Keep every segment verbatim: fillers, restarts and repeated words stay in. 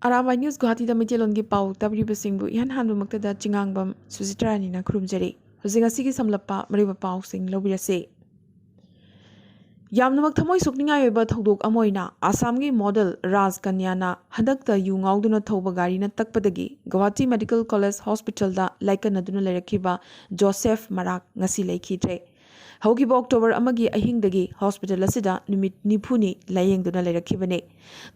Arambai news ꯒꯨꯍꯥꯇꯤꯗ ꯃꯩꯇꯩꯂꯣꯟꯒꯤ ꯄꯥꯎ ꯇꯥꯕꯤꯔꯤꯕꯁꯤꯡꯕꯨ ꯏꯍꯥꯟ ꯍꯥꯟꯕꯃꯛꯇꯗ ꯆꯤꯉꯥꯡꯕꯝ ꯁꯨꯖꯤꯇ꯭ꯔꯥꯅꯤꯅ ꯈꯨꯔꯨꯝꯖꯔꯤ꯫ ꯍꯧꯖꯤꯛ ꯉꯁꯤꯒꯤ ꯁꯝꯂꯞꯄ ꯃꯔꯨꯑꯣꯏꯕ ꯄꯥꯎꯁꯤꯡ ꯂꯧꯕꯤꯔꯁꯤ꯫ ꯌꯥꯝꯅꯃꯛ ꯊꯃꯣꯏ ꯁꯣꯛꯅꯤꯡꯉꯥꯏ ꯑꯣꯏꯕ ꯊꯧꯗꯣꯛ ꯑꯃ ꯑꯣꯏꯅ ꯑꯁꯥꯝꯒꯤ ꯃꯣꯗꯦꯜ ꯔꯥꯖ ꯀꯟꯌꯥꯅ ꯍꯟꯗꯛꯇ ꯌꯨ ꯉꯥꯎꯗꯨꯅ ꯊꯧꯕ ꯒꯥꯔꯤꯅ ꯇꯛꯄꯗꯒꯤ ꯒꯨꯋꯥꯍꯥꯇꯤ ꯃꯦꯗꯤꯀꯦꯜ ꯀꯣꯂꯦꯖ ꯍꯣꯁꯄꯤꯇꯥꯜꯗ ꯂꯥꯏꯀꯠꯅꯗꯨꯅ ꯂꯩꯔꯛꯈꯤꯕ ꯖꯣꯁꯦꯐ ꯃꯔꯥꯛ ꯉꯁꯤ ꯂꯩꯈꯤꯗ꯭ꯔꯦ꯫ ꯍꯧꯈꯤꯕ ꯑꯣꯛꯇꯣꯕꯔ ꯑꯃꯒꯤ ꯑꯍꯤꯡꯗꯒꯤ ꯍꯣꯁꯄꯤꯇꯥꯜ ꯑꯁꯤꯗ ꯅꯨꯃꯤꯠ ꯅꯤꯐꯨꯅꯤ ꯂꯥꯌꯦꯡꯗꯨꯅ ꯂꯩꯔꯛꯈꯤꯕꯅꯤ꯫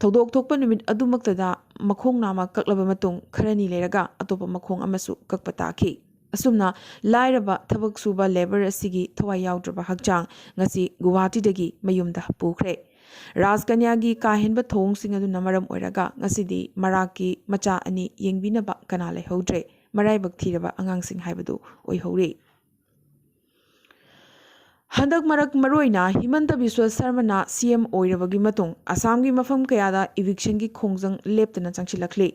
ꯊꯧꯗꯣꯛ ꯊꯣꯛꯄ ꯅꯨꯃꯤꯠ ꯑꯗꯨꯃꯛꯇꯗ ꯃꯈꯣꯡ ꯅꯥꯝꯃ ꯀꯛꯂꯕ ꯃꯇꯨꯡ ꯈꯔꯅꯤ ꯂꯩꯔꯒ ꯑꯇꯣꯞꯄ ꯃꯈꯣꯡ ꯑꯃꯁꯨ ꯀꯛꯄ ꯇꯥꯈꯤ꯫ ꯑꯁꯨꯝꯅ ꯂꯥꯏꯔꯕ ꯊꯕꯛ ꯁꯨꯕ ꯂꯦꯕꯔ ꯑꯁꯤꯒꯤ ꯊꯋꯥꯏ ꯌꯥꯎꯗ꯭ꯔꯕ ꯍꯛꯆꯥꯡ ꯉꯁꯤ ꯒꯨꯋꯥꯍꯥꯇꯤꯗꯒꯤ ꯃꯌꯨꯝꯗ ꯄꯨꯈ꯭ꯔꯦ꯫ ꯔꯥꯖ ꯀꯟꯌꯥꯒꯤ ꯀꯥ ꯍꯦꯟꯕ ꯊꯧꯑꯣꯡꯁꯤꯡ ꯑꯗꯨꯅ ꯃꯔꯝ ꯑꯣꯏꯔꯒ ꯉꯁꯤꯗꯤ ꯃꯔꯥꯛꯀꯤ ꯃꯆꯥ ꯑꯅꯤ ꯌꯦꯡꯕꯤꯅꯕ ꯀꯅꯥ ꯂꯩꯍꯧꯗ꯭ꯔꯦ꯫ ꯃꯔꯥꯏꯕꯛ ꯊꯤꯔꯕ ꯑꯉꯥꯡꯁꯤꯡ ꯍꯥꯏꯕꯗꯨ ꯑꯣꯏꯍꯧꯔꯤ꯫ ꯍꯟꯗꯛ ꯃꯔꯛ ꯃꯔꯨꯑꯣꯏꯅ ꯍꯤꯃꯟꯇ ꯕꯤꯁ꯭ꯋ ꯁꯔꯃꯅ ꯁꯤ ꯑꯦꯝ ꯑꯣꯏꯔꯕꯒꯤ ꯃꯇꯨꯡ ꯑꯁꯥꯝꯒꯤ ꯃꯐꯝ ꯀꯌꯥꯗ ꯏꯚꯤꯛꯁꯟꯒꯤ ꯈꯣꯡꯖꯪ ꯂꯦꯞꯇꯅ ꯆꯪꯁꯤꯜꯂꯛꯂꯤ꯫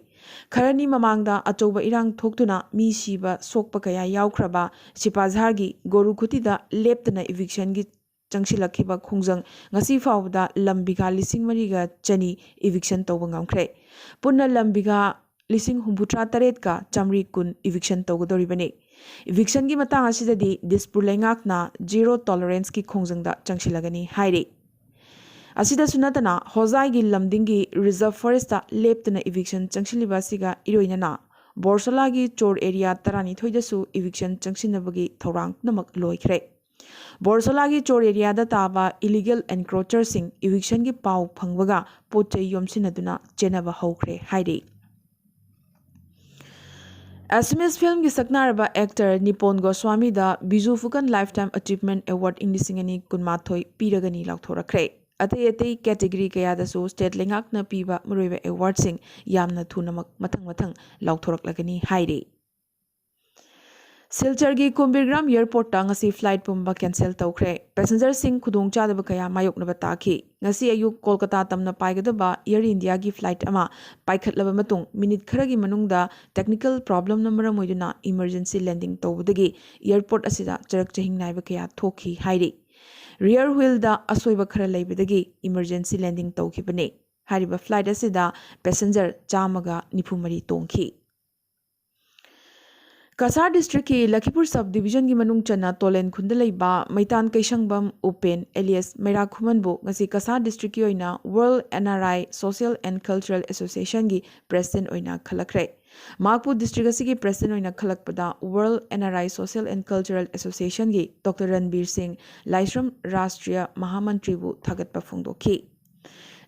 ꯈꯔꯅꯤ ꯃꯃꯥꯡꯗ ꯑꯆꯧꯕ ꯏꯔꯥꯡ ꯊꯣꯛꯇꯨꯅ ꯃꯤ ꯁꯤꯕ ꯁꯣꯛꯄ ꯀꯌꯥ ꯌꯥꯎꯈ꯭ꯔꯕ ꯁꯤꯄꯥꯖꯥꯔꯒꯤ ꯒꯣꯔꯨꯈꯨꯇꯤꯗ ꯂꯦꯞꯇꯅ ꯏꯚꯤꯛꯁꯟꯒꯤ ꯆꯪꯁꯤꯜꯂꯛꯈꯤꯕ ꯈꯣꯡꯖꯪ ꯉꯁꯤ ꯐꯥꯎꯕꯗ ꯂꯝ ꯕꯤꯘꯥ ꯂꯤꯁꯤꯡ ꯃꯔꯤꯒ ꯆꯅꯤ ꯏꯚꯤꯛꯁꯟ ꯇꯧꯕ ꯉꯝꯈ꯭ꯔꯦ꯫ ꯄꯨꯟꯅ ꯂꯝ ꯕꯤꯘꯥ ꯂꯤꯁꯤꯡ ꯍꯨꯝꯐꯨꯇꯔꯥ ꯇꯔꯦꯠꯀ ꯆꯥꯃꯔꯤ ꯀꯨꯟ ꯏꯚꯤꯛꯁꯟ ꯇꯧꯒꯗꯧꯔꯤꯕꯅꯤ꯫ ꯏꯚꯤꯛꯁꯟꯒꯤ ꯃꯇꯥꯡ ꯑꯁꯤꯗꯗꯤ ꯗꯤꯁꯄꯨꯔ ꯂꯩꯉꯥꯛꯅ ꯖꯤꯔꯣ ꯇꯣꯂꯔꯦꯟꯁꯀꯤ ꯈꯣꯡꯖꯪꯗ ꯆꯪꯁꯤꯜꯂꯒꯅꯤ ꯍꯥꯏꯔꯤ꯫ ꯑꯁꯤꯗꯁꯨ ꯅꯠꯇꯅ ꯍꯣꯖꯥꯏꯒꯤ ꯂꯝꯗꯤꯡꯒꯤ ꯔꯤꯖꯔꯚ ꯐꯣꯔꯦꯁꯇ ꯂꯦꯞꯇꯅ ꯏꯚꯤꯛꯁꯟ ꯆꯪꯁꯤꯜꯂꯤꯕ ꯑꯁꯤꯒ ꯏꯔꯣꯏꯅꯅ ꯕꯣꯔꯁꯣꯂꯥꯒꯤ ꯆꯣꯔ ꯑꯦꯔꯤꯌꯥ ꯇꯔꯥꯅꯤꯊꯣꯏꯗꯁꯨ ꯏꯚꯤꯛꯁꯟ ꯆꯪꯁꯤꯟꯅꯕꯒꯤ ꯊꯧꯔꯥꯡ ꯄꯨꯝꯅꯃꯛ ꯂꯣꯏꯈ꯭ꯔꯦ꯫ ꯕꯣꯔꯁꯣꯂꯥꯒꯤ ꯆꯣꯔ ꯑꯦꯔꯤꯌꯥꯗ ꯇꯥꯕ ꯏꯂꯤꯒꯦꯜ ꯑꯦꯟꯀ꯭ꯔꯣꯆꯔꯁꯤꯡ ꯏꯚꯤꯛꯁꯟꯒꯤ ꯄꯥꯎ ꯐꯪꯕꯒ ꯄꯣꯠ ꯆꯩ ꯌꯣꯝꯁꯤꯟꯅꯗꯨꯅ ꯆꯦꯟꯅꯕ ꯍꯧꯈ꯭ꯔꯦ ꯍꯥꯏꯔꯤ꯫ ꯑꯦꯁꯃꯤꯁ ꯐꯤꯜꯝꯒꯤ ꯁꯛꯅꯥꯏꯔꯕ actor Nipun ꯒꯣꯁ꯭ꯋꯥꯃꯤꯗ Biju ꯐꯨꯀꯟ lifetime ꯑꯆꯤꯚꯃꯦꯟꯠ award ꯏꯪ ꯂꯤꯁꯤꯡ ꯑꯅꯤ ꯀꯨꯟꯃꯥꯊꯣꯏ ꯄꯤꯔꯒꯅꯤ ꯂꯥꯎꯊꯣꯔꯛꯈ꯭ꯔꯦ꯫ ꯑꯇꯩ ꯑꯇꯩ ꯀꯦꯇꯦꯒꯔꯤ ꯀꯌꯥꯗꯁꯨ ꯁ꯭ꯇꯦꯠ ꯂꯩꯉꯥꯛꯅ ꯄꯤꯕ ꯃꯔꯨꯑꯣꯏꯕ ꯑꯦꯋꯥꯔꯗꯁꯤꯡ ꯌꯥꯝꯅ ꯊꯨꯅꯃꯛ ꯃꯊꯪ ꯃꯊꯪ ꯂꯥꯎꯊꯣꯔꯛꯂꯒꯅꯤ ꯍꯥꯏꯔꯤ꯫ ꯁꯤꯜꯆꯔꯒꯤ ꯀꯨꯝꯕꯤꯔꯒ꯭ꯔꯥꯝ ꯑꯦꯌꯔꯄꯣꯔꯠꯇ ꯉꯁꯤ ꯐ꯭ꯂꯥꯏꯠ ꯄꯨꯝꯕ ꯀꯦꯟꯁꯦꯜ ꯇꯧꯈ꯭ꯔꯦ꯫ ꯄꯦꯁꯦꯟꯖꯔꯁꯤꯡ ꯈꯨꯗꯣꯡꯆꯥꯗꯕ ꯀꯌꯥ ꯃꯥꯌꯣꯛꯅꯕ ꯇꯥꯈꯤ꯫ ꯉꯁꯤ ꯑꯌꯨꯛ ꯀꯣꯜꯀꯇꯥ ꯇꯝꯅ ꯄꯥꯏꯒꯗꯕ ꯑꯦꯌꯔ ꯏꯟꯗꯤꯌꯥꯒꯤ ꯐ꯭ꯂꯥꯏꯠ ꯑꯃ ꯄꯥꯏꯈꯠꯂꯕ ꯃꯇꯨꯡ ꯃꯤꯅꯤꯠ ꯈꯔꯒꯤ ꯃꯅꯨꯡꯗ ꯇꯦꯛꯅꯤꯀꯦꯜ ꯄ꯭ꯔꯣꯕ꯭ꯂꯦꯝꯅ ꯃꯔꯝ ꯑꯣꯏꯗꯨꯅ ꯏꯃꯔꯖꯦꯟꯁꯤ ꯂꯦꯟꯗꯤꯡ ꯇꯧꯕꯗꯒꯤ ꯑꯦꯌꯔꯄꯣꯔꯠ ꯑꯁꯤꯗ ꯆꯔꯛ ꯆꯍꯤꯡ ꯅꯥꯏꯕ ꯀꯌꯥ ꯊꯣꯛꯈꯤ ꯍꯥꯏꯔꯤ꯫ ꯔꯤꯌꯔ ꯋꯤꯜꯗ ꯑꯁꯣꯏꯕ ꯈꯔ ꯂꯩꯕꯗꯒꯤ ꯏꯃꯔꯖꯦꯟꯁꯤ ꯂꯦꯟꯗꯤꯡ ꯇꯧꯈꯤꯕꯅꯤ꯫ ꯍꯥꯏꯔꯤꯕ flight ꯑꯁꯤꯗ passenger ꯆꯥꯝꯃꯒ ꯅꯤꯐꯨ ꯃꯔꯤ ꯇꯣꯡꯈꯤ꯫ ꯀꯁꯥꯔ districtꯀꯤ ꯂꯈꯤꯄꯨꯔ sub divisionꯒꯤ ꯃꯅꯨꯡ ꯆꯟꯅ ꯇꯣꯂꯦꯟ ꯈꯨꯟꯗ ꯂꯩꯕ ꯃꯩꯇꯥꯟ ꯀꯩꯁꯪꯕꯝ ꯎꯄꯦꯟ alias ꯃꯩꯔꯥ ꯈꯨꯃꯟꯕꯨ ꯉꯁꯤ ꯀꯁꯥꯔ districtꯀꯤ ꯑꯣꯏꯅ World NRI Social and Cultural Associationꯒꯤ president ꯑꯣꯏꯅ ꯈꯜꯂꯛꯈ꯭ꯔꯦ꯫ ꯃꯍꯥꯛꯄꯨ district ꯑꯁꯤꯒꯤ president ꯑꯣꯏꯅ ꯈꯜꯂꯛꯄꯗ World NRI Social and Cultural Associationꯒꯤ Doctor ꯔꯟꯕꯤꯔ ꯁꯤꯡ ꯂꯥꯏꯁ꯭ꯔꯝ ꯔꯥꯁꯇ꯭ꯔꯤꯌ ꯃꯍꯥꯃꯟꯇ꯭ꯔꯤꯕꯨ ꯊꯥꯒꯠꯄ ꯐꯣꯡꯗꯣꯛꯈꯤ꯫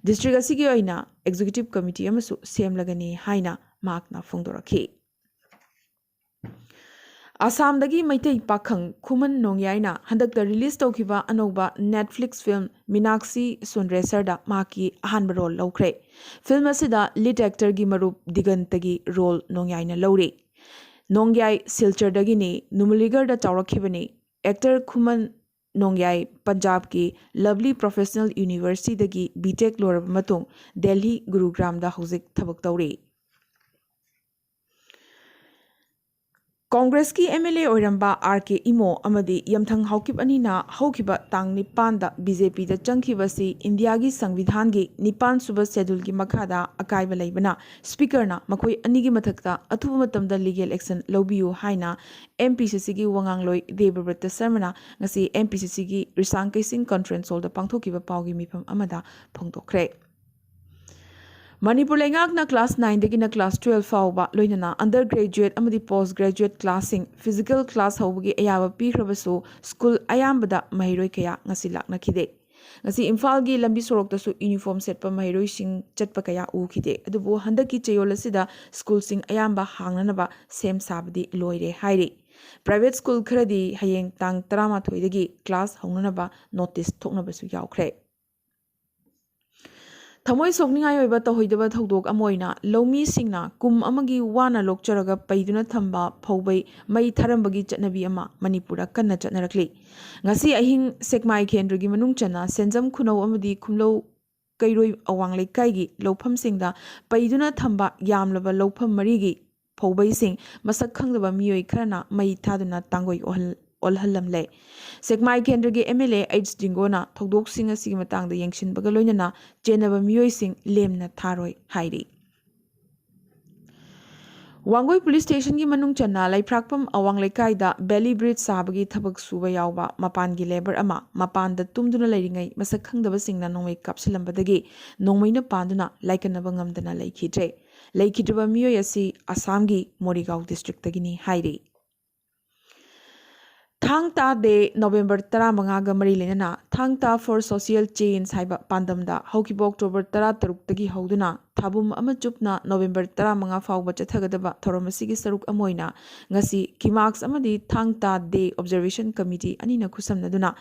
District ꯑꯁꯤꯒꯤ ꯑꯣꯏꯅ executive committee ꯑꯃꯁꯨ ꯁꯦꯝꯂꯒꯅꯤ ꯍꯥꯏꯅ ꯃꯍꯥꯛꯅ ꯐꯣꯡꯗꯣꯔꯛꯈꯤ꯫ ꯑꯁꯥꯝꯗꯒꯤ ꯃꯩꯇꯩ ꯄꯥꯈꯪ ꯈꯨꯃꯟ ꯅꯣꯡꯌꯥꯏꯅ ꯍꯟꯗꯛꯇ release ꯇꯧꯈꯤꯕ ꯑꯅꯧꯕ Netflix film ꯃꯤꯅꯥꯛꯁꯤ ꯁꯨꯟꯗ꯭ꯔꯦꯁꯔꯗ ꯃꯍꯥꯛꯀꯤ ꯑꯍꯥꯟꯕ role ꯂꯧꯈ꯭ꯔꯦ꯫ Film ꯑꯁꯤꯗ lead actorꯒꯤ ꯃꯔꯨꯞ ꯗꯤꯒꯟꯇꯒꯤ role ꯅꯣꯡꯌꯥꯏꯅ ꯂꯧꯔꯤ꯫ ꯅꯣꯡꯌꯥꯏ ꯁꯤꯜꯆꯔꯗꯒꯤꯅꯤ, ꯅꯨꯃꯂꯤꯒꯔꯗ ꯆꯥꯎꯔꯛꯈꯤꯕꯅꯤ꯫ Actor ꯈꯨꯃꯟ ꯅꯣꯡꯌꯥꯏ ꯄꯟꯖꯥꯕꯀꯤ Lovely Professional Universityꯗꯒꯤ B Tech ꯂꯣꯏꯔꯕ ꯃꯇꯨꯡ ꯗꯦꯜꯍꯤ ꯒꯨꯔꯨꯒ꯭ꯔꯥꯝꯗ ꯍꯧꯖꯤꯛ ꯊꯕꯛ ꯇꯧꯔꯤ꯫ ꯀꯣꯡꯒ꯭ꯔꯦꯁꯀꯤ MLA ꯑꯣꯏꯔꯝꯕ R K ꯏꯃꯣ ꯑꯃꯗꯤ ꯌꯝꯊꯪ ꯍꯥꯎꯀꯤꯞ ꯑꯅꯤꯅ ꯍꯧꯈꯤꯕ ꯇꯥꯡ ꯅꯤꯄꯥꯟꯗ BJPꯗ ꯆꯪꯈꯤꯕ ꯑꯁꯤ ꯏꯟꯗꯤꯌꯥꯒꯤ ꯁꯪꯕꯤꯙꯥꯟꯒꯤ ꯅꯤꯄꯥꯟ ꯁꯨꯕ scheduleꯒꯤ ꯃꯈꯥꯗ ꯑꯀꯥꯏꯕ ꯂꯩꯕꯅ, Speakerꯅ ꯃꯈꯣꯏ ꯑꯅꯤꯒꯤ ꯃꯊꯛꯇ ꯑꯊꯨꯕ ꯃꯇꯝꯗ legal action ꯂꯧꯕꯤꯌꯨ ꯍꯥꯏꯅ MPCCꯒꯤ ꯋꯥꯉꯥꯡꯂꯣꯏ ꯗꯦꯕꯕ꯭ꯔꯇ ꯁꯔꯃꯅ ꯉꯁꯤ MPCCꯒꯤ ꯔꯤꯁꯥꯡ ꯀꯩꯁꯤꯡ conference hallꯗ ꯄꯥꯡꯊꯣꯛꯈꯤꯕ ꯄꯥꯎꯒꯤ ꯃꯤꯐꯝ ꯑꯃꯗ ꯐꯣꯡꯗꯣꯛꯈ꯭ꯔꯦ꯫ ꯃꯅꯤꯄꯨꯔ ꯂꯩꯉꯥꯛꯅ class nineꯗꯒꯤꯅ class twelve ꯐꯥꯎꯕ, ꯂꯣꯏꯅꯅ undergraduate ꯑꯃꯗꯤ post graduate classꯁꯤꯡ physical class ꯍꯧꯕꯒꯤ ꯑꯌꯥꯕ ꯄꯤꯈ꯭ꯔꯕꯁꯨ, school ꯑꯌꯥꯝꯕꯗ ꯃꯍꯩꯔꯣꯏ ꯀꯌꯥ ꯉꯁꯤ ꯂꯥꯛꯅꯈꯤꯗꯦ꯫ ꯉꯁꯤ ꯏꯝꯐꯥꯜꯒꯤ ꯂꯝꯕꯤ ꯁꯣꯔꯣꯛꯇꯁꯨ uniform ꯁꯦꯠꯄ ꯃꯍꯩꯔꯣꯏꯁꯤꯡ ꯆꯠꯄ ꯀꯌꯥ ꯎꯈꯤꯗꯦ꯫ ꯑꯗꯨꯕꯨ ꯍꯟꯗꯛꯀꯤ ꯆꯌꯣꯜ ꯑꯁꯤꯗ schoolꯁꯤꯡ ꯑꯌꯥꯝꯕ ꯍꯥꯡꯅꯅꯕ ꯁꯦꯝ ꯁꯥꯕꯗꯤ ꯂꯣꯏꯔꯦ ꯍꯥꯏꯔꯤ꯫ Private school ꯈꯔꯗꯤ ꯍꯌꯦꯡ ꯇꯥꯡ ꯇꯔꯥꯃꯥꯊꯣꯏꯗꯒꯤ class ꯍꯧꯅꯅꯕ notice ꯊꯣꯛꯅꯕꯁꯨ ꯌꯥꯎꯈ꯭ꯔꯦ꯫ ꯊꯃꯣꯏ ꯁꯣꯛꯅꯤꯡꯉꯥꯏ ꯑꯣꯏꯕ ꯇꯧꯍꯩꯗꯕ ꯊꯧꯗꯣꯛ ꯑꯃ ꯑꯣꯏꯅ ꯂꯧꯃꯤꯁꯤꯡꯅ ꯀꯨꯝ ꯑꯃꯒꯤ ꯋꯥꯅ ꯂꯣꯛꯆꯔꯒ ꯄꯩꯗꯨꯅ ꯊꯝꯕ ꯐꯧꯕꯩ ꯃꯩ ꯊꯥꯔꯝꯕꯒꯤ ꯆꯠꯅꯕꯤ ꯑꯃ ꯃꯅꯤꯄꯨꯔꯗ ꯀꯟꯅ ꯆꯠꯅꯔꯛꯂꯤ꯫ ꯉꯁꯤ ꯑꯍꯤꯡ ꯁꯦꯛꯃꯥꯏ ꯀꯦꯟꯗ꯭ꯔꯒꯤ ꯃꯅꯨꯡ ꯆꯟꯅ ꯁꯦꯟꯖꯝ ꯈꯨꯅꯧ ꯑꯃꯗꯤ ꯈꯨꯝꯂꯧ ꯀꯩꯔꯣꯏ ꯑꯋꯥꯡ ꯂꯩꯀꯥꯏꯒꯤ ꯂꯧꯐꯝꯁꯤꯡꯗ ꯄꯩꯗꯨꯅ ꯊꯝꯕ ꯌꯥꯝꯂꯕ ꯂꯧꯐꯝ ꯃꯔꯤꯒꯤ ꯐꯧꯕꯩꯁꯤꯡ ꯃꯁꯛ ꯈꯪꯗꯕ ꯃꯤꯑꯣꯏ ꯈꯔꯅ ꯃꯩ ꯊꯥꯗꯨꯅ ꯇꯥꯡꯒꯣꯏ ꯑꯣꯍꯜ-, ꯑꯣꯜꯍꯜꯂꯝꯂꯦ꯫ ꯁꯦꯛꯃꯥꯏ ꯀꯦꯟꯗ꯭ꯔꯒꯤ MLA H ꯗꯤꯡꯒꯣꯅ ꯊꯧꯗꯣꯛꯁꯤꯡ ꯑꯁꯤꯒꯤ ꯃꯇꯥꯡꯗ ꯌꯦꯡꯁꯤꯟꯕꯒ ꯂꯣꯏꯅꯅ ꯆꯦꯟꯅꯕ ꯃꯤꯑꯣꯏꯁꯤꯡ ꯂꯦꯝꯅ ꯊꯥꯔꯣꯏ ꯍꯥꯏꯔꯤ꯫ ꯋꯥꯡꯒꯣꯏ ꯄꯨꯂꯤꯁ ꯁ꯭ꯇꯦꯁꯟꯒꯤ ꯃꯅꯨꯡ ꯆꯟꯅ ꯂꯩꯐ꯭ꯔꯥꯛꯄꯝ ꯑꯋꯥꯡ ꯂꯩꯀꯥꯏꯗ ꯕꯦꯂꯤ ꯕ꯭ꯔꯤꯖ ꯁꯥꯕꯒꯤ ꯊꯕꯛ ꯁꯨꯕ ꯌꯥꯎꯕ ꯃꯄꯥꯟꯒꯤ ꯂꯦꯕꯔ ꯑꯃ ꯃꯄꯥꯟꯗ ꯇꯨꯝꯗꯨꯅ ꯂꯩꯔꯤꯉꯩ ꯃꯁꯛ ꯈꯪꯗꯕꯁꯤꯡꯅ ꯅꯣꯡꯃꯩ ꯀꯥꯞꯁꯤꯜꯂꯝꯕꯗꯒꯤ ꯅꯣꯡꯃꯩꯅ ꯄꯥꯟꯗꯨꯅ ꯂꯥꯏꯀꯠꯅꯕ ꯉꯝꯗꯅ ꯂꯩꯈꯤꯗ꯭ꯔꯦ꯫ ꯂꯩꯈꯤꯗ꯭ꯔꯤꯕ ꯃꯤꯑꯣꯏ ꯑꯁꯤ ꯑꯁꯥꯝꯒꯤ ꯃꯣꯔꯤꯒꯥꯎ ꯗꯤꯁꯇ꯭ꯔꯤꯛꯇꯒꯤꯅꯤ ꯍꯥꯏꯔꯤ꯫ ꯊꯥꯡ ꯇꯥ ꯗꯦ ꯅꯣꯕꯦꯝꯕꯔ ꯇꯔꯥꯃꯉꯥꯒ ꯃꯔꯤ ꯂꯩꯅꯅ ꯊꯥꯡ ꯇꯥ for social change ꯍꯥꯏꯕ ꯄꯥꯟꯗꯝꯗ ꯍꯧꯈꯤꯕ ꯑꯣꯛꯇꯣꯕꯔ ꯇꯔꯥꯇꯔꯨꯛꯇꯒꯤ ꯍꯧꯗꯨꯅ ꯊꯥꯕꯨꯝ ꯑꯃ ꯆꯨꯞꯅ ꯅꯣꯕꯦꯝꯕꯔ ꯇꯔꯥꯃꯉꯥ ꯐꯥꯎꯕ ꯆꯠꯊꯒꯗꯕ ꯊꯧꯔꯝ ꯑꯁꯤꯒꯤ ꯁꯔꯨꯛ ꯑꯃ ꯑꯣꯏꯅ ꯉꯁꯤ ꯀꯤꯃꯥꯛꯁ ꯑꯃꯗꯤ ꯊꯥꯡ ꯇꯥ ꯗꯦ ꯑꯣꯕꯖꯔꯕꯦꯁꯟ ꯀꯃꯤꯇꯤ ꯑꯅꯤꯅ ꯈꯨꯠꯁꯝꯅꯗꯨꯅ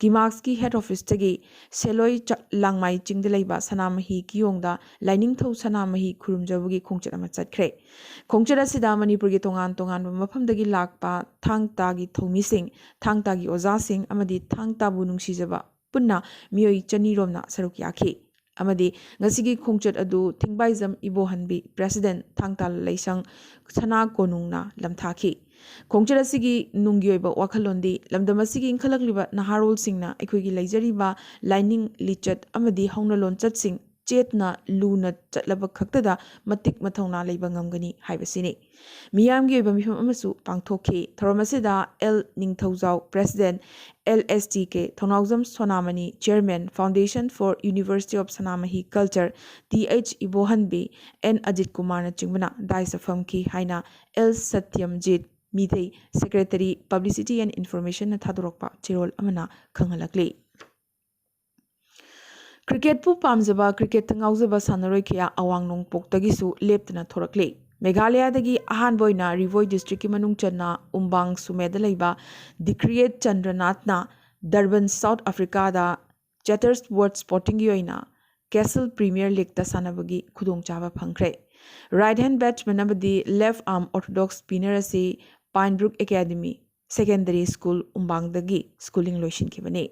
ꯀꯤꯃꯥꯛꯁꯀꯤ ꯍꯦꯗ ꯑꯣꯐꯤꯁꯇꯒꯤ ꯁꯦꯂꯣꯏ ꯆ-, ꯂꯥꯡꯃꯥꯏ ꯆꯤꯡꯗ ꯂꯩꯕ ꯁꯅꯥꯃꯍꯤ ꯀꯤꯌꯣꯡꯗ ꯂꯥꯏꯅꯤꯡꯊꯧ ꯁꯅꯥꯃꯍꯤ ꯈꯨꯔꯨꯝꯖꯕꯒꯤ ꯈꯣꯡꯆꯠ ꯑꯃ ꯆꯠꯈ꯭ꯔꯦ꯫ ꯈꯣꯡꯆꯠ ꯑꯁꯤꯗ ꯃꯅꯤꯄꯨꯔꯒꯤ ꯇꯣꯉꯥꯟ ꯇꯣꯉꯥꯟꯕ ꯃꯐꯝꯗꯒꯤ ꯂꯥꯛꯄ ꯊꯥꯡ ꯇꯥꯒꯤ ꯊꯧꯃꯤꯁꯤꯡ, ꯊꯥꯡ ꯇꯥꯒꯤ ꯑꯣꯖꯥꯁꯤꯡ ꯑꯃꯗꯤ ꯊꯥꯡ ꯇꯥꯕꯨ ꯅꯨꯡꯁꯤꯖꯕ ꯄꯨꯟꯅ ꯃꯤꯑꯣꯏ ꯆꯅꯤ ꯔꯣꯝꯅ ꯁꯔꯨꯛ ꯌꯥꯈꯤ꯫ ꯑꯃꯗꯤ ꯉꯁꯤꯒꯤ ꯈꯣꯡꯆꯠ ꯑꯗꯨ ꯊꯤꯡꯕꯥꯏꯖꯝ ꯏꯕꯣꯍꯟꯕꯤ, ꯄ꯭ꯔꯦꯁꯤꯗꯦꯟꯠ, ꯊꯥꯡ ꯇꯥ ꯂꯥꯏꯁꯪ ꯁꯅꯥ ꯀꯣꯅꯨꯡꯅ ꯂꯝꯊꯥꯈꯤ꯫ ꯈꯣꯡꯆꯠ ꯑꯁꯤꯒꯤ ꯅꯨꯡꯒꯤ ꯑꯣꯏꯕ ꯋꯥꯈꯜꯂꯣꯟꯗꯤ ꯂꯝꯗꯝ ꯑꯁꯤꯒꯤ ꯏꯟꯈꯠꯂꯛꯂꯤꯕ ꯅꯍꯥꯔꯣꯜꯁꯤꯡꯅ ꯑꯩꯈꯣꯏꯒꯤ ꯂꯩꯖꯔꯤꯕ ꯂꯥꯏꯅꯤꯡ ꯂꯤꯆꯠ ꯑꯃꯗꯤ ꯍꯧꯅ ꯂꯣꯟꯆꯠꯁꯤꯡ ꯆꯦꯠꯅ ꯂꯨꯅ ꯆꯠꯂꯕ ꯈꯛꯇꯗ ꯃꯇꯤꯛ ꯃꯊꯧꯅꯥ ꯂꯩꯕ ꯉꯝꯒꯅꯤ ꯍꯥꯏꯕꯁꯤꯅꯤ꯫ ꯃꯤꯌꯥꯝꯒꯤ ꯑꯣꯏꯕ ꯃꯤꯐꯝ ꯑꯃꯁꯨ ꯄꯥꯡꯊꯣꯛꯈꯤ꯫ ꯊꯧꯔꯝ ꯑꯁꯤꯗ L Ningthoujao, president, LSTK, Thounaojam ꯁꯣꯅꯥꯃꯅꯤ, chairman, Foundation for University of ꯁꯅꯥꯃꯍꯤ Culture, TH Ibohanbi, N Ajit ꯀꯨꯃꯥꯔꯅꯆꯤꯡꯕꯅ ꯗꯥꯏꯁꯇ ꯐꯝꯈꯤ ꯍꯥꯏꯅ L Satyamjit Meithei, Secretary, Publicity and Informationꯅ ꯊꯥꯗꯣꯔꯛꯄ ꯆꯦꯔꯣꯜ ꯑꯃꯅ ꯈꯪꯍꯜꯂꯛꯂꯤ꯫ ꯀ꯭ꯔꯤꯀꯦꯠꯄꯨ ꯄꯥꯝꯖꯕ, ꯀ꯭ꯔꯤꯀꯦꯠꯇ ꯉꯥꯎꯖꯕ ꯁꯥꯟꯅꯔꯣꯏ ꯀꯌꯥ ꯑꯋꯥꯡ ꯅꯣꯡꯄꯣꯛꯇꯒꯤꯁꯨ ꯂꯦꯞꯇꯅ ꯊꯣꯔꯛꯂꯤ꯫ ꯃꯦꯘꯥꯂꯌꯥꯗꯒꯤ ꯑꯍꯥꯟꯕ ꯑꯣꯏꯅ ꯔꯤꯚꯣꯏ ꯗꯤꯁꯇ꯭ꯔꯤꯛꯀꯤ ꯃꯅꯨꯡ ꯆꯟꯅ ꯎꯝꯕꯥꯡ ꯁꯨꯃꯦꯗ ꯂꯩꯕ ꯗꯤꯀ꯭ꯔꯤꯌꯦꯠ ꯆꯟꯗ꯭ꯔꯅꯥꯊꯅ ꯗꯔꯕꯟ, ꯁꯥꯎꯠ ꯑꯐ꯭ꯔꯤꯀꯥꯗ ꯆꯦꯇꯔꯁꯕꯔꯠ ꯁ꯭ꯄꯣꯔꯇꯤꯡꯒꯤ ꯑꯣꯏꯅ ꯀꯦꯁꯜ ꯄ꯭ꯔꯤꯃꯤꯌꯔ ꯂꯤꯒꯇ ꯁꯥꯟꯅꯕꯒꯤ ꯈꯨꯗꯣꯡꯆꯥꯕ ꯐꯪꯈ꯭ꯔꯦ꯫ ꯔꯥꯏꯠ ꯍꯦꯟ ꯕꯦꯠꯁꯃꯦꯟ ꯑꯃꯗꯤ ꯂꯦꯐ ꯑꯥꯔꯝ ꯑꯣꯔꯊꯣꯗꯣꯛꯁ ꯁ꯭ꯄꯤꯅꯔ ꯑꯁꯤ ꯄꯥꯏꯟꯕ꯭ꯔꯨꯛ ꯑꯦꯀꯥꯗꯃꯤ ꯁꯦꯀꯦꯟꯗꯔꯤ ꯁ꯭ꯀꯨꯜ ꯎꯝꯕꯥꯡꯗꯒꯤ ꯁ꯭ꯀꯨꯂꯤꯡ ꯂꯣꯏꯁꯤꯟꯈꯤꯕꯅꯤ꯫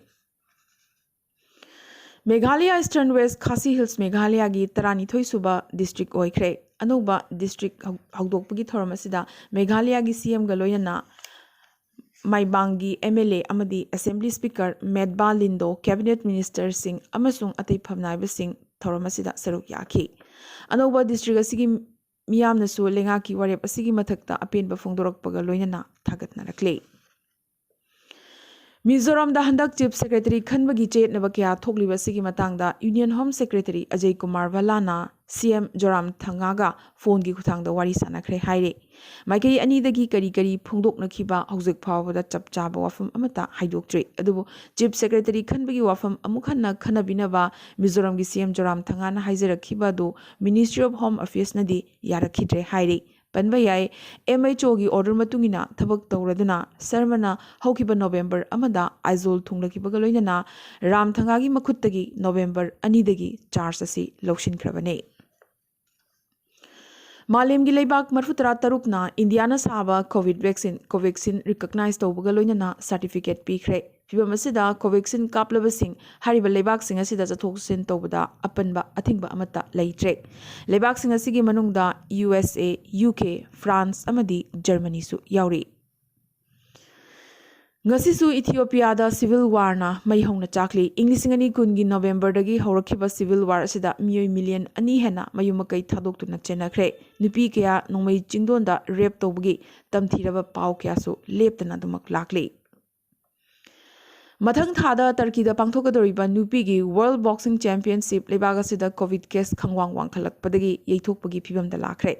Meghalaya eastern west Khasi hills ꯃꯦꯘꯥꯂꯌꯥꯒꯤ ꯇꯔꯥꯅꯤꯊꯣꯏ ꯁꯨꯕ ꯗꯤꯁꯇ꯭ꯔꯤꯛ ꯑꯣꯏꯈ꯭ꯔꯦ꯫ ꯑꯅꯧꯕ ꯗꯤꯁꯇ꯭ꯔꯤꯛ ꯍꯧ-, ꯍꯧꯗꯣꯛꯄꯒꯤ ꯊꯧꯔꯝ ꯑꯁꯤꯗ ꯃꯦꯘꯥꯂꯌꯥꯒꯤ CMꯒ ꯂꯣꯏꯅꯅ ꯃꯥꯏꯕꯥꯡꯒꯤ ꯑꯦꯝ ꯑꯦꯜ ꯑꯦ ꯑꯃꯗꯤ ꯑꯦꯁꯦꯝꯕ꯭ꯂꯤ ꯁ꯭ꯄꯤꯀꯔ ꯃꯦꯠꯕꯥ ꯂꯤꯟꯗꯣ, ꯀꯦꯕꯤꯅꯦꯠ ꯃꯤꯅꯤꯁꯇꯔꯁꯤꯡ ꯑꯃꯁꯨꯡ ꯑꯇꯩ ꯐꯝꯅꯥꯏꯕꯁꯤꯡ ꯊꯧꯔꯝ ꯑꯁꯤꯗ ꯁꯔꯨꯛ ꯌꯥꯈꯤ꯫ ꯑꯅꯧꯕ ꯗꯤꯁꯇ꯭ꯔꯤꯛ ꯑꯁꯤꯒꯤ ꯃꯤꯌꯥꯝꯅꯁꯨ ꯂꯩꯉꯥꯛꯀꯤ ꯋꯥꯔꯦꯞ ꯑꯁꯤꯒꯤ ꯃꯊꯛꯇ ꯑꯄꯦꯟꯕ ꯐꯣꯡꯗꯣꯔꯛꯄꯒ ꯂꯣꯏꯅꯅ ꯊꯥꯒꯠꯅꯔꯛꯂꯤ꯫ ꯃꯤꯖꯣꯔꯥꯝꯗ ꯍꯟꯗꯛ ꯆꯤꯐ ꯁꯦꯀ꯭ꯔꯦꯇꯔꯤ ꯈꯟꯕꯒꯤ ꯆꯌꯦꯠꯅꯕ ꯀꯌꯥ ꯊꯣꯛꯂꯤꯕ ꯑꯁꯤꯒꯤ ꯃꯇꯥꯡꯗ union home secretary Ajay Kumar ꯚꯜꯂꯥꯅ ꯁꯤ ꯑꯦꯝ ꯖꯣꯔꯥꯝꯊꯪꯉꯥꯒ ꯐꯣꯟꯒꯤ ꯈꯨꯠꯊꯥꯡꯗ ꯋꯥꯔꯤ ꯁꯥꯟꯅꯈ꯭ꯔꯦ ꯍꯥꯏꯔꯤ꯫ ꯃꯥꯏꯀꯩ ꯑꯅꯤꯗꯒꯤ ꯀꯔꯤ ꯀꯔꯤ ꯐꯣꯡꯗꯣꯛꯅꯈꯤꯕ ꯍꯧꯖꯤꯛ ꯐꯥꯎꯕꯗ ꯆꯞ ꯆꯥꯕ ꯋꯥꯐꯝ ꯑꯃꯠꯇ ꯍꯥꯏꯗꯣꯛꯇ꯭ꯔꯤ꯫ ꯑꯗꯨꯕꯨ ꯆꯤꯐ ꯁꯦꯀ꯭ꯔꯦꯇꯔꯤ ꯈꯟꯕꯒꯤ ꯋꯥꯐꯝ ꯑꯃꯨꯛ ꯍꯟꯅ ꯈꯟꯅꯕꯤꯅꯕ ꯃꯤꯖꯣꯔꯥꯝꯒꯤ ꯁꯤ ꯑꯦꯝ ꯖꯣꯔꯥꯝꯊꯪꯉꯥꯅ ꯍꯥꯏꯖꯔꯛꯈꯤꯕ ꯑꯗꯨ ꯃꯤꯅꯤꯁꯇ꯭ꯔꯤ ꯑꯣꯐ ꯍꯣꯝ ꯑꯐꯤꯌꯔꯁꯅꯗꯤ ꯌꯥꯔꯛꯈꯤꯗ꯭ꯔꯦ ꯍꯥꯏꯔꯤ꯫ ꯄꯟꯕ ꯌꯥꯏ, ꯑꯦꯝ ꯑꯩꯆ ꯑꯣꯒꯤ ꯑꯣꯔꯗꯔ ꯃꯇꯨꯡ ꯏꯟꯅ ꯊꯕꯛ ꯇꯧꯔꯗꯨꯅ ꯁꯔꯃꯅ ꯍꯧꯈꯤꯕ ꯅꯣꯕꯦꯝꯕꯔ ꯑꯃꯗ ꯑꯥꯏꯖꯣꯜ ꯊꯨꯡꯂꯈꯤꯕꯒ ꯂꯣꯏꯅꯅ ꯔꯥꯝꯊꯪꯉꯥꯒꯤ ꯃꯈꯨꯠꯇꯒꯤ ꯅꯣꯕꯦꯝꯕꯔ ꯑꯅꯤꯗꯒꯤ ꯆꯥꯔꯖ ꯑꯁꯤ ꯂꯧꯁꯤꯟꯈ꯭ꯔꯕꯅꯤ꯫ ꯃꯥꯂꯦꯝꯒꯤ ꯂꯩꯕꯥꯛ ꯃꯔꯤꯐꯨꯇꯔꯥ ꯇꯔꯨꯛꯅ ꯏꯟꯗꯤꯌꯥꯅ ꯁꯥꯕ ꯀꯣꯚꯤꯗ ꯚꯦꯛꯁꯤꯟ ꯀꯣꯚꯦꯛꯁꯤꯟ ꯔꯤꯀꯛꯅꯥꯏꯖ ꯇꯧꯕꯒ ꯂꯣꯏꯅꯅ ꯁꯥꯔꯇꯤꯐꯤꯀꯦꯠ ꯄꯤꯈ꯭ꯔꯦ꯫ ꯐꯤꯚꯝ ꯑꯁꯤꯗ ꯀꯣꯚꯦꯛꯁꯤꯟ ꯀꯥꯞꯂꯕꯁꯤꯡ ꯍꯥꯏꯔꯤꯕ ꯂꯩꯕꯥꯛꯁꯤꯡ ꯑꯁꯤꯗ ꯆꯠꯊꯣꯛ ꯆꯠꯁꯤꯟ ꯇꯧꯕꯗ ꯑꯄꯟꯕ ꯑꯊꯤꯡꯕ ꯑꯃꯠꯇ ꯂꯩꯇ꯭ꯔꯦ꯫ ꯂꯩꯕꯥꯛꯁꯤꯡ ꯑꯁꯤꯒꯤ ꯃꯅꯨꯡꯗ ꯌꯨ ꯑꯦꯁ ꯑꯦ, ꯌꯨ ꯀꯦ, ꯐ꯭ꯔꯥꯟꯁ ꯑꯃꯗꯤ ꯖꯔꯃꯅꯤꯁꯨ ꯌꯥꯎꯔꯤ꯫ ꯉꯁꯤꯁꯨ ꯏꯊꯤꯑꯣꯄꯤꯌꯥꯗ ꯁꯤꯚꯤꯜ ꯋꯥꯔꯅ ꯃꯩ ꯍꯧꯅ ꯆꯥꯛꯂꯤ꯫ ꯏꯪ ꯂꯤꯁꯤꯡ ꯑꯅꯤ ꯀꯨꯟꯒꯤ ꯅꯣꯕꯦꯝꯕꯔꯗꯒꯤ ꯍꯧꯔꯛꯈꯤꯕ ꯁꯤꯚꯤꯜ ꯋꯥꯔ ꯑꯁꯤꯗ ꯃꯤꯑꯣꯏ ꯃꯤꯂꯤꯌꯟ ꯑꯅꯤ ꯍꯦꯟꯅ ꯃꯌꯨꯝ ꯃꯀꯩ ꯊꯥꯗꯣꯛꯇꯨꯅ ꯆꯦꯟꯅꯈ꯭ꯔꯦ꯫ ꯅꯨꯄꯤ ꯀꯌꯥ ꯅꯣꯡꯃꯩ ꯆꯤꯡꯗꯣꯟꯗ ꯔꯦꯞ ꯇꯧꯕꯒꯤ ꯇꯝꯊꯤꯔꯕ ꯄꯥꯎ ꯀꯌꯥꯁꯨ ꯂꯦꯞꯇꯅ ꯑꯗꯨꯃꯛ ꯂꯥꯛꯂꯤ꯫ ꯃꯊꯪ ꯊꯥꯗ ꯇꯔꯀꯤꯗ ꯄꯥꯡꯊꯣꯛꯀꯗꯧꯔꯤꯕ ꯅꯨꯄꯤꯒꯤ ꯋꯥꯔꯜ ꯕꯣꯛꯁꯤꯡ ꯆꯦꯝꯄꯤꯌꯟꯁꯤꯞ ꯂꯩꯕꯥꯛ ꯑꯁꯤꯗ ꯀꯣꯚꯤꯗ ꯀꯦꯁ ꯈꯪꯋꯥꯡ ꯋꯥꯡꯈꯠꯂꯛꯄꯗꯒꯤ ꯌꯩꯊꯣꯛꯄꯒꯤ ꯐꯤꯕꯝꯗ ꯂꯥꯛꯈ꯭ꯔꯦ꯫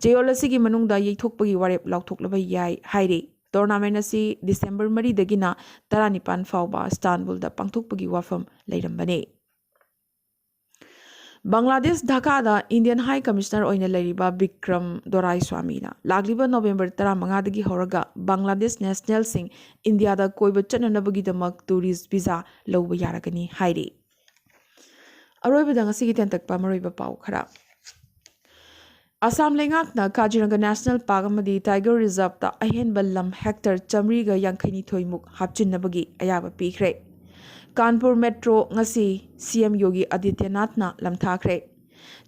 ꯆꯌꯣꯜ ꯑꯁꯤꯒꯤ ꯃꯅꯨꯡꯗ ꯌꯩꯊꯣꯛꯄꯒꯤ ꯋꯥꯔꯦꯞ ꯂꯥꯎꯊꯣꯛꯂꯕ ꯌꯥꯏ ꯍꯥꯏꯔꯤ꯫ ꯇꯣꯔꯅꯥꯃꯦꯟ ꯑꯁꯤ ꯗꯤꯁꯦꯝꯕꯔ ꯃꯔꯤꯗꯒꯤꯅ ꯇꯔꯥꯅꯤꯄꯥꯟ ꯐꯥꯎꯕ ꯏꯁꯇꯥꯟꯕꯨꯜꯗ ꯄꯥꯡꯊꯣꯛꯄꯒꯤ ꯋꯥꯐꯝ ꯂꯩꯔꯝꯕꯅꯤ꯫ ꯕꯪꯒ꯭ꯂꯥꯗꯦꯁ ꯙꯥꯀꯥꯗ ꯏꯟꯗꯤꯌꯟ ꯍꯥꯏ ꯀꯃꯤꯁꯅꯔ ꯑꯣꯏꯅ ꯂꯩꯔꯤꯕ ꯕꯤꯀ꯭ꯔꯝ ꯗꯣꯔꯥꯏ ꯁ꯭ꯋꯥꯃꯤꯅ ꯂꯥꯛꯂꯤꯕ ꯅꯣꯕꯦꯝꯕꯔ ꯇꯔꯥꯃꯉꯥꯗꯒꯤ ꯍꯧꯔꯒ ꯕꯪꯒ꯭ꯂꯥꯗꯦꯁ ꯅꯦꯁꯅꯦꯜꯁꯤꯡ ꯏꯟꯗꯤꯌꯥꯗ ꯀꯣꯏꯕ ꯆꯠꯅꯅꯕꯒꯤꯗꯃꯛ ꯇꯨꯔꯤꯁ ꯚꯤꯖꯥ ꯂꯧꯕ ꯌꯥꯔꯒꯅꯤ ꯍꯥꯏꯔꯤ꯫ ꯑꯔꯣꯏꯕꯗ ꯉꯁꯤꯒꯤ ꯇꯦꯟꯇꯛꯄ ꯃꯔꯨꯑꯣꯏꯕ ꯄꯥꯎ ꯈꯔ꯫ ꯑꯁꯥꯝ ꯂꯩꯉꯥꯛꯅ ꯀꯥꯖꯤꯔꯪꯒ ꯅꯦꯁꯅꯦꯜ ꯄꯥꯔꯛ ꯑꯃꯗꯤ ꯇꯥꯏꯒꯔ ꯔꯤꯖꯥꯔꯚꯇ ꯑꯍꯦꯟꯕ ꯂꯝ ꯍꯦꯛꯇꯔ ꯆꯥꯃꯔꯤꯒ ꯌꯥꯡꯈꯩꯅꯤꯊꯣꯏꯃꯨꯛ ꯍꯥꯞꯆꯤꯟꯅꯕꯒꯤ ꯑꯌꯥꯕ ꯄꯤꯈ꯭ꯔꯦ꯫ ꯀꯥꯟꯄꯨꯔ ꯃꯦꯇ꯭ꯔꯣ ꯉꯁꯤ ꯁꯤ ꯑꯦꯝ ꯌꯣꯒꯤ ꯑꯗꯤꯇ꯭ꯌꯅꯥꯊꯅ ꯂꯝꯊꯥꯈ꯭ꯔꯦ꯫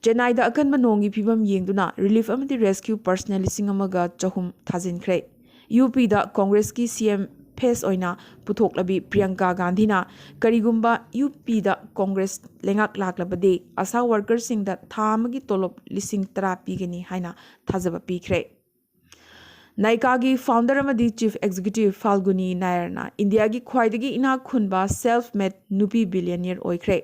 ꯆꯦꯟꯅꯥꯏꯗ ꯑꯀꯟꯕ ꯅꯣꯡꯒꯤ ꯐꯤꯕꯝ ꯌꯦꯡꯗꯨꯅ ꯔꯤꯂꯤꯐ ꯑꯃꯗꯤ ꯔꯦꯁꯀ꯭ꯌꯨ ꯄꯔꯁꯅꯦꯜ ꯂꯤꯁꯤꯡ ꯑꯃꯒ ꯆꯍꯨꯝ ꯊꯥꯖꯤꯟꯈ꯭ꯔꯦ꯫ ꯌꯨ ꯄꯤꯗ ꯀꯣꯡꯒ꯭ꯔꯦꯁꯀꯤ ꯁꯤ ꯑꯦꯝ ꯐꯦꯁ ꯑꯣꯏꯅ ꯄꯨꯊꯣꯛꯂꯕꯤ ꯄ꯭ꯔꯤꯌꯪꯀꯥ ꯒꯥꯟꯙꯤꯅ ꯀꯔꯤꯒꯨꯝꯕ ꯌꯨ ꯄꯤꯗ ꯀꯣꯡꯒ꯭ꯔꯦꯁ ꯂꯩꯉꯥꯛ ꯂꯥꯛꯂꯕꯗꯤ ꯑꯁꯥ ꯋꯥꯔꯀꯔꯁꯤꯡꯗ ꯊꯥ ꯑꯃꯒꯤ ꯇꯣꯂꯣꯞ ꯂꯤꯁꯤꯡ ꯇꯔꯥ ꯄꯤꯒꯅꯤ ꯍꯥꯏꯅ ꯊꯥꯖꯕ ꯄꯤꯈ꯭ꯔꯦ꯫ ꯅꯥꯏꯀꯥꯒꯤ ꯐꯥꯎꯟꯗꯔ ꯑꯃꯗꯤ ꯆꯤꯐ ꯑꯦꯛꯖꯤꯀ꯭ꯌꯨꯇꯤꯚ ꯐꯥꯜꯒꯨꯅꯤ ꯅꯥꯌꯔꯅ ꯏꯟꯗꯤꯌꯥꯒꯤ ꯈ꯭ꯋꯥꯏꯗꯒꯤ ꯏꯅꯥꯛ ꯈꯨꯟꯕ ꯁꯦꯜꯐ ꯃꯦꯗ ꯅꯨꯄꯤ ꯕꯤꯂꯤꯌꯅꯤꯌꯔ ꯑꯣꯏꯈ꯭ꯔꯦ꯫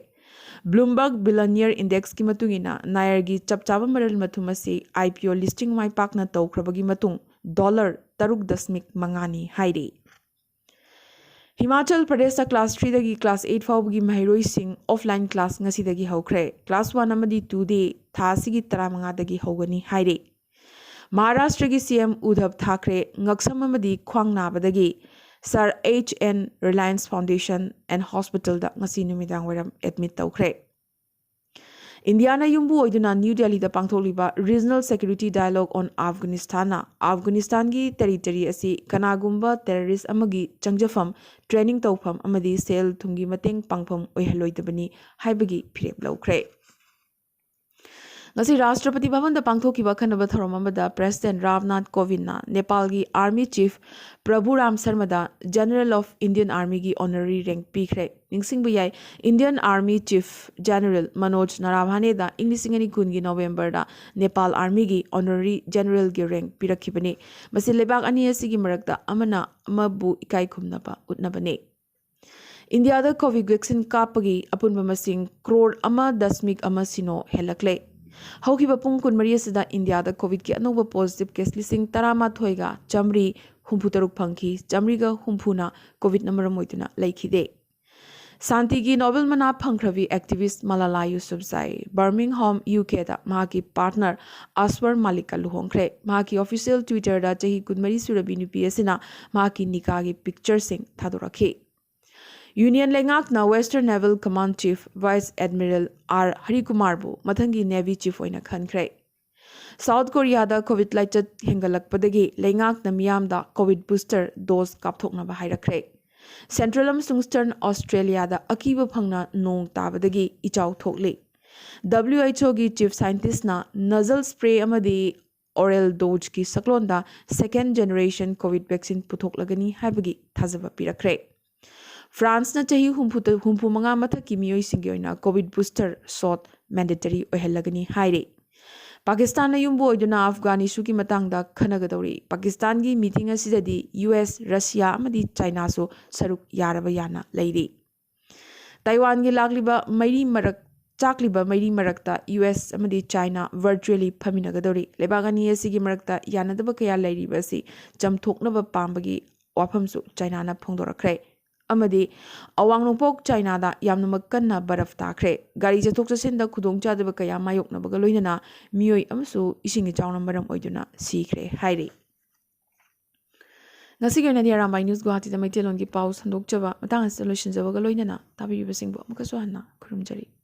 ꯕ꯭ꯂꯨꯝꯕꯔꯒ ꯕꯤꯂꯤꯌꯅꯤꯌꯔ ꯏꯟꯗꯦꯛꯁꯀꯤ ꯃꯇꯨꯡ ꯏꯟꯅ ꯅꯥꯌꯔꯒꯤ ꯆꯞ ꯆꯥꯕ ꯃꯔꯜ ꯃꯊꯨꯝ ꯑꯁꯤ ꯑꯥꯏ ꯄꯤ ꯑꯣ ꯂꯤꯁꯇꯤꯡ ꯃꯥꯏ ꯄꯥꯛꯅ ꯇꯧꯈ꯭ꯔꯕꯒꯤ ꯃꯇꯨꯡ ꯗꯣꯂꯔ ꯇꯔꯨꯛ ꯗꯁꯃꯤꯛ ꯃꯉꯥꯅꯤ ꯍꯥꯏꯔꯤ꯫ ꯍꯤꯃꯥꯆꯜ ꯄ꯭ꯔꯗꯦꯁꯇ ꯀ꯭ꯂꯥꯁ ꯊ꯭ꯔꯤꯗꯒꯤ ꯀ꯭ꯂꯥꯁ ꯑꯩꯠ ꯐꯥꯎꯕꯒꯤ ꯃꯍꯩꯔꯣꯏꯁꯤꯡ ꯑꯣꯐꯂꯥꯏꯟ ꯀ꯭ꯂꯥꯁ ꯉꯁꯤꯗꯒꯤ ꯍꯧꯈ꯭ꯔꯦ꯫ ꯀ꯭ꯂꯥꯁ ꯋꯥꯟ ꯑꯃꯗꯤ ꯇꯨꯗꯤ ꯊꯥ ꯑꯁꯤꯒꯤ ꯇꯔꯥꯃꯉꯥꯗꯒꯤ ꯍꯧꯒꯅꯤ ꯍꯥꯏꯔꯤ꯫ ꯃꯍꯥꯔꯥꯁꯇ꯭ꯔꯒꯤ ꯁꯤ ꯑꯦꯝ ꯎꯙꯕ ꯊꯥꯀ꯭ꯔꯦ ꯉꯛꯁꯝ ꯑꯃꯗꯤ ꯈ꯭ꯋꯥꯡ ꯅꯥꯕꯗꯒꯤ sir H N Reliance foundation and ꯍꯣꯁꯄꯤꯇꯥꯜꯗ ꯉꯁꯤ ꯅꯨꯃꯤꯗꯥꯡ ꯋꯥꯏꯔꯝ ꯑꯦꯗꯃꯤꯠ ꯇꯧꯈ꯭ꯔꯦ꯫ ꯏꯟꯗꯤꯌꯥꯅ ꯌꯨꯝꯕꯨ ꯑꯣꯏꯗꯨꯅ ꯅ꯭ꯌꯨ ꯗꯦꯜꯂꯤꯗ ꯄꯥꯡꯊꯣꯛꯂꯤꯕ ꯔꯤꯖꯅꯦꯜ ꯁꯦꯀ꯭ꯌꯨꯔꯤꯇꯤ ꯗꯥꯏꯂꯣꯒ ꯑꯣꯟ ꯑꯐꯒꯥꯅꯤꯁꯇꯥꯟꯅ ꯑꯐꯒꯥꯅꯤꯁꯇꯥꯟꯒꯤ ꯇꯦꯔꯤꯇꯣꯔꯤ ꯑꯁꯤ ꯀꯅꯥꯒꯨꯝꯕ ꯇꯦꯔꯣꯔꯤꯁ ꯑꯃꯒꯤ ꯆꯪꯖꯐꯝ, ꯇ꯭ꯔꯦꯅꯤꯡ ꯇꯧꯐꯝ ꯑꯃꯗꯤ ꯁꯦꯜ ꯊꯨꯝꯒꯤ ꯃꯇꯦꯡ ꯄꯥꯡꯐꯝ ꯑꯣꯏꯍꯜꯂꯣꯏꯗꯕꯅꯤ ꯍꯥꯏꯕꯒꯤ ꯐꯤꯔꯦꯞ ꯂꯧꯈ꯭ꯔꯦ꯫ ꯉꯁꯤ ꯔꯥꯁꯇ꯭ꯔꯄꯇꯤ ꯚꯕꯟꯗ ꯄꯥꯡꯊꯣꯛꯈꯤꯕ ꯑꯈꯟꯅꯕ ꯊꯧꯔꯝ ꯑꯃꯗ ꯄ꯭ꯔꯦꯁꯤꯗꯦꯟꯠ ꯔꯥꯝꯅꯥꯊ ꯀꯣꯕꯤꯟꯗꯅ ꯅꯦꯄꯥꯜꯒꯤ ꯑꯥꯔꯃꯤ ꯆꯤꯐ ꯄ꯭ꯔꯚꯨꯔꯥꯝ ꯁꯔꯃꯗ ꯖꯦꯅꯔꯦꯜ ꯑꯣꯐ ꯏꯟꯗꯤꯌꯟ ꯑꯥꯔꯃꯤꯒꯤ ꯑꯣꯅꯔꯔꯤ ꯔꯦꯡꯛ ꯄꯤꯈ꯭ꯔꯦ꯫ ꯅꯤꯡꯁꯤꯡꯕ ꯌꯥꯏ, Indian army chief general Manoj ꯅꯔꯥꯚꯥꯅꯦꯗ ꯏꯪ ꯂꯤꯁꯤꯡ ꯑꯅꯤ ꯀꯨꯟꯒꯤ ꯅꯣꯕꯦꯝꯕꯔꯗ ꯅꯦꯄꯥꯜ ꯑꯥꯔꯃꯤꯒꯤ ꯑꯣꯅꯔꯔꯤ ꯖꯦꯅꯔꯦꯜꯒꯤ ꯔꯦꯡꯛ ꯄꯤꯔꯛꯈꯤꯕꯅꯤ꯫ ꯃꯁꯤ ꯂꯩꯕꯥꯛ ꯑꯅꯤ ꯑꯁꯤꯒꯤ ꯃꯔꯛꯇ ꯑꯃꯅ ꯑꯃꯕꯨ ꯏꯀꯥꯏ ꯈꯨꯝꯅꯕ ꯎꯠꯅꯕꯅꯤ꯫ ꯏꯟꯗꯤꯌꯥꯗ ꯀꯣꯚꯤꯗ ꯚꯦꯛꯁꯤꯟ ꯀꯥꯞꯄꯒꯤ ꯑꯄꯨꯟꯕ ꯃꯁꯤꯡ ꯀ꯭ꯔꯣꯔ ꯑꯃ ꯗꯁꯃꯤꯛ ꯑꯃ ꯁꯤꯅꯣ ꯍꯦꯜꯂꯛꯂꯦ꯫ ꯍꯧꯈꯤꯕ ꯄꯨꯡ ꯀꯨꯟꯃꯔꯤ ꯑꯁꯤꯗ ꯏꯟꯗꯤꯌꯥꯗ ꯀꯣꯚꯤꯗꯀꯤ ꯑꯅꯧꯕ ꯄꯣꯖꯤꯇꯤꯚ ꯀꯦꯁ ꯂꯤꯁꯤꯡ ꯇꯔꯥꯃꯥꯊꯣꯏꯒ ꯆꯥꯃꯔꯤ ꯍꯨꯝꯐꯨꯇꯔꯨꯛ ꯐꯪꯈꯤ, ꯆꯥꯃꯔꯤꯒ ꯍꯨꯝꯐꯨꯅ ꯀꯣꯚꯤꯗꯅ ꯃꯔꯝ ꯑꯣꯏꯗꯨꯅ ꯂꯩꯈꯤꯗꯦ꯫ ꯁꯥꯟꯇꯤꯒꯤ ꯅꯣꯕꯦꯜ ꯃꯅꯥ ꯐꯪꯈ꯭ꯔꯕꯤ ꯑꯦꯛꯇꯤꯚꯤꯁ ꯃꯂꯥꯂꯥ ꯌꯨꯁꯨꯐꯖꯥꯏ ꯕꯔꯃꯤꯡꯍꯥꯝ, ꯌꯨ ꯀꯦꯗ ꯃꯍꯥꯛꯀꯤ ꯄꯥꯔꯠꯅꯔ ꯑꯁꯋꯔ ꯃꯥꯂꯤꯛꯀ ꯂꯨꯍꯣꯡꯈ꯭ꯔꯦ꯫ ꯃꯍꯥꯛꯀꯤ ꯑꯣꯐꯤꯁꯤꯌꯦꯜ ꯇ꯭ꯋꯤꯇꯔꯗ ꯆꯍꯤ ꯀꯨꯟꯃꯔꯤ ꯁꯨꯔꯕꯤ ꯅꯨꯄꯤ ꯑꯁꯤꯅ ꯃꯍꯥꯛꯀꯤ ꯅꯤꯀꯥꯒꯤ ꯄꯤꯛꯆꯔꯁꯤꯡ ꯊꯥꯗꯣꯔꯛꯈꯤ꯫ ꯌꯨꯅꯤꯌꯟ ꯂꯩꯉꯥꯛꯅ western naval command chief vice admiral R ꯍꯔꯤꯀꯨꯃꯥꯔꯕꯨ ꯃꯊꯪꯒꯤ ꯅꯦꯚꯤ ꯆꯤꯐ ꯑꯣꯏꯅ ꯈꯟꯈ꯭ꯔꯦ꯫ ꯁꯥꯎꯠ ꯀꯣꯔꯤꯌꯥꯗ ꯀꯣꯚꯤꯗ ꯂꯥꯏꯆꯠ ꯍꯦꯟꯒꯠꯂꯛꯄꯗꯒꯤ ꯂꯩꯉꯥꯛꯅ ꯃꯤꯌꯥꯝꯗ ꯀꯣꯚꯤꯗ ꯕꯨꯁꯇꯔ ꯗꯣꯖ ꯀꯥꯞꯊꯣꯛꯅꯕ ꯍꯥꯏꯔꯛꯈ꯭ꯔꯦ꯫ ꯁꯦꯟꯇ꯭ꯔꯦꯜ ꯑꯃꯁꯨꯡ ꯏꯁꯇꯔꯟ ꯑꯣꯁꯇ꯭ꯔꯦꯂꯤꯌꯥꯗ ꯑꯀꯤꯕ ꯐꯪꯅ ꯅꯣꯡ ꯇꯥꯕꯗꯒꯤ ꯏꯆꯥꯎ ꯊꯣꯛꯂꯤ꯫ ꯗꯕ꯭ꯂꯤꯌꯨ ꯑꯩꯆ ꯑꯣꯒꯤ ꯆꯤꯐ ꯁꯥꯏꯟꯇꯤꯁꯅ ꯅꯖꯜ ꯁ꯭ꯄ꯭ꯔꯦ ꯑꯃꯗꯤ ꯑꯣꯔꯦꯜ ꯗꯣꯖꯀꯤ ꯁꯛꯂꯣꯟꯗ second generation COVID vaccine ꯄꯨꯊꯣꯛꯂꯒꯅꯤ ꯍꯥꯏꯕꯒꯤ ꯊꯥꯖꯕ ꯄꯤꯔꯛꯈ꯭ꯔꯦ꯫ ꯐ꯭ꯔꯥꯟꯁꯅ ꯆꯍꯤ ꯍꯨꯝꯐꯨ, ꯍꯨꯝꯐꯨ ꯃꯉꯥ ꯃꯊꯛꯀꯤ ꯃꯤꯑꯣꯏꯁꯤꯡꯒꯤ ꯑꯣꯏꯅ COVID booster shot mandatory ꯑꯣꯏꯍꯜꯂꯒꯅꯤ ꯍꯥꯏꯔꯦ꯫ ꯄꯥꯀꯤꯁꯇꯥꯟꯅ ꯌꯨꯝꯕꯨ ꯑꯣꯏꯗꯨꯅ ꯑꯐꯒꯥꯟ issueꯒꯤ ꯃꯇꯥꯡꯗ ꯈꯟꯅꯒꯗꯧꯔꯤ꯫ ꯄꯥꯀꯤꯁꯇꯥꯟꯒꯤ meeting ꯑꯁꯤꯗꯗꯤ US, ꯔꯁꯤꯌꯥ ꯑꯃꯗꯤ ꯆꯥꯏꯅꯥꯁꯨ ꯁꯔꯨꯛ ꯌꯥꯔꯕ ꯌꯥꯅ ꯂꯩꯔꯤ꯫ ꯇꯥꯏꯋꯥꯟꯒꯤ ꯂꯥꯛꯂꯤꯕ ꯃꯩꯔꯤ ꯃꯔꯛ, ꯆꯥꯛꯂꯤꯕ ꯃꯩꯔꯤ ꯃꯔꯛꯇ US ꯑꯃꯗꯤ ꯆꯥꯏꯅꯥ virtually ꯐꯝꯃꯤꯟꯅꯒꯗꯧꯔꯤ꯫ ꯂꯩꯕꯥꯛ ꯑꯅꯤ ꯑꯁꯤꯒꯤ ꯃꯔꯛꯇ ꯌꯥꯅꯗꯕ ꯀꯌꯥ ꯂꯩꯔꯤꯕ ꯑꯁꯤ ꯆꯝꯊꯣꯛꯅꯕ ꯄꯥꯝꯕꯒꯤ ꯋꯥꯐꯝꯁꯨ ꯆꯥꯏꯅꯥꯅ ꯐꯣꯡꯗꯣꯔꯛꯈ꯭ꯔꯦ꯫ ꯑꯃꯗꯤ ꯑꯋꯥꯡ ꯅꯣꯡꯄꯣꯛ ꯆꯥꯏꯅꯥꯗ ꯌꯥꯝꯅꯃꯛ ꯀꯟꯅ ꯕꯔꯐ ꯇꯥꯈ꯭ꯔꯦ꯫ ꯒꯥꯔꯤ ꯆꯠꯊꯣꯛ ꯆꯠꯁꯤꯟꯗ ꯈꯨꯗꯣꯡꯆꯥꯗꯕ ꯀꯌꯥ ꯃꯥꯌꯣꯛꯅꯕꯒ ꯂꯣꯏꯅꯅ ꯃꯤꯑꯣꯏ ꯑꯃꯁꯨ ꯏꯁꯤꯡ ꯏꯆꯥꯎꯅ ꯃꯔꯝ ꯑꯣꯏꯗꯨꯅ ꯁꯤꯈ꯭ꯔꯦ ꯍꯥꯏꯔꯤ꯫ ꯉꯁꯤꯒꯤ ꯑꯣꯏꯅꯗꯤ ꯑꯔꯥꯝꯕꯥꯏ News ꯒꯨꯋꯥꯍꯥꯇꯤꯗ ꯃꯩꯇꯩꯂꯣꯟꯒꯤ ꯄꯥꯎ ꯁꯟꯗꯣꯛꯆꯕ ꯃꯇꯥꯡ ꯑꯁꯤꯗ ꯂꯣꯏꯁꯤꯟꯖꯕꯒ ꯂꯣꯏꯅꯅ ꯇꯥꯕꯤꯔꯤꯕꯁꯤꯡꯕꯨ ꯑꯃꯨꯛꯀꯁꯨ ꯍꯟꯅ ꯈꯨꯔꯨꯝꯖꯔꯤ꯫